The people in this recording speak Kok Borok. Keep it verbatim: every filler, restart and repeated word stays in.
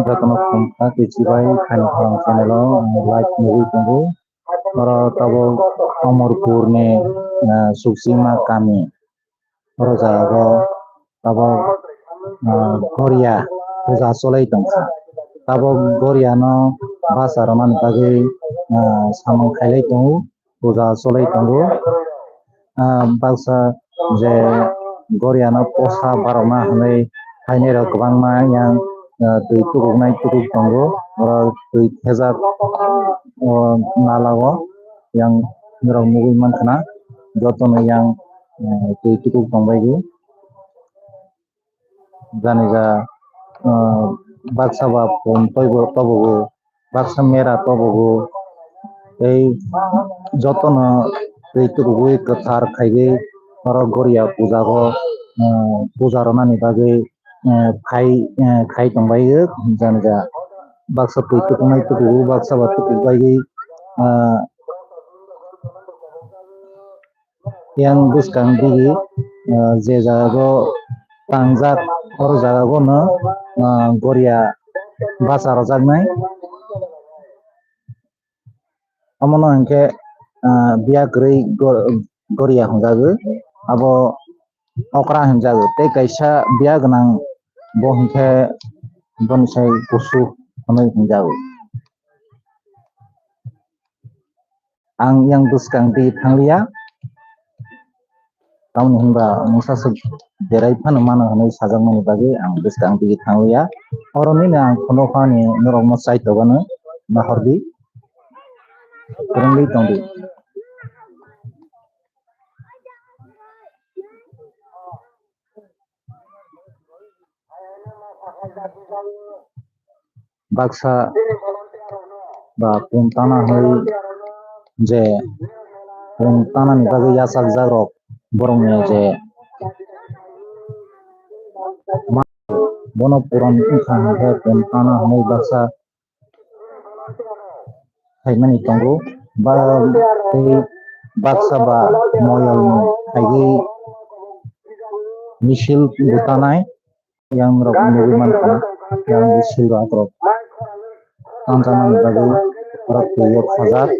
Jotono khum kha twi chibai Khani Khorang channel o like nugwi tongo. Oro tabuk Omorpur ni, ah, Suksima kami. Oro jaga o tabuk, ah, Goria puja cholai tongkha. Tabuk Goria no basa rwmani bagwi, ah, samung khailai tongo. Puja cholai tongo. Ah, baksa je Goriano posa barokna hinwi phainairok kwbangma yang, ah, twi tukuknai tukuk tongo. Oro twi thejak, o nala o yang norok nugwi mankha na jotono yang, ah, twi tukuk tongbaidi. Janija, ah, baksa ba pum toibo tobogo, baksa mera tobogo, tei jotono twi tubuwi kwthar khaiwi oro Goria pujago, ah, puja rwnani bagwi, ah, khai, ah, khai tongbaio. Janija baksa twi tukunai tubugo, baksa ba tukuk bagwi, ah, Yang bwskang digi, ah, je jaga o tangjak, oro jaga o no, ah, Goria basa rwjaknai. Omo no hinkhe, ah, biya kwrwi go-, Goria hwnjago. Abo okra hwnjago. Tei kaisa biya gwnang bo hinkhe boni sai kusu hwnwi hwnjago. Ang yang bwskang di thangliya. Tamoni hinba mungsa swk berai phano mano hinwi sajakmani bagwi ang bwskang di thangliya. Oro nini ang phunukha ni norokno chai togano nahordi. Kwrwngwi tongdi. Baksa ba pum tana hwnwi je pum tanani bagwi yachakjak rok borokni je ma-, bono puron wngkha hwnkhe pum tana hwnwi baksa khaimani tongo, ba tei baksa ba moyolni khaigwi misil bwtanai yang rok nugwi mankha, yang misil rok rok tanjaknani bagwi rok twi o khajak.